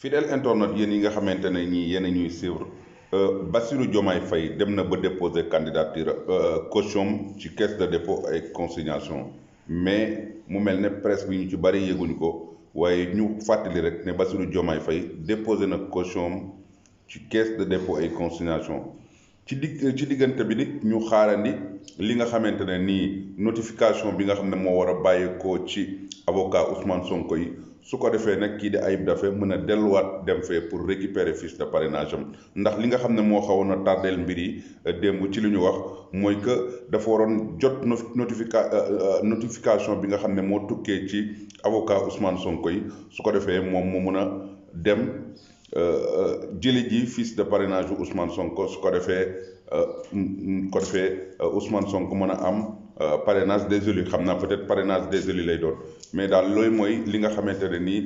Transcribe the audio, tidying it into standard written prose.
fidèle internaute yéen yi nga xamante ne ñii yéen a ñuy suivre Bassirou Diomaye Faye dem na ba déposer candidature caution ci caisse de dépôt et consignation mais mu mel ne presse bi ñu ci bari yëguñu ko waaye ñu fàttali rek ne Bassirou Diomaye Faye déposé na caution ci caisse de dépôt et consignation ci diggante bi nit ñu xaarandi li nga xamante ne nii notification bi nga xam ne moo war a bàyyeekoo ci avocat Ousmane Sonko yi su ko defee nag kii di Ayib Daffé mën a delluwaat dem fee pour récupérer fiche de parrainage am ndax li nga xam ne moo xawoon a tardeel mbir yi démb ci li ñu wax mooy que dafa waroon jot notification bi nga xam ne moo tukkee ci avocat Ousmane Sonko yi su ko defee moom mu mën a dem jëli ji fiche de parrainage bu Ousmane Sonko su ko defee Ousmane Sonko mën a am parrainage des élus xam naa peut-être parrainage des élus lay doon mais daal loolu mooy li nga xamante ne nii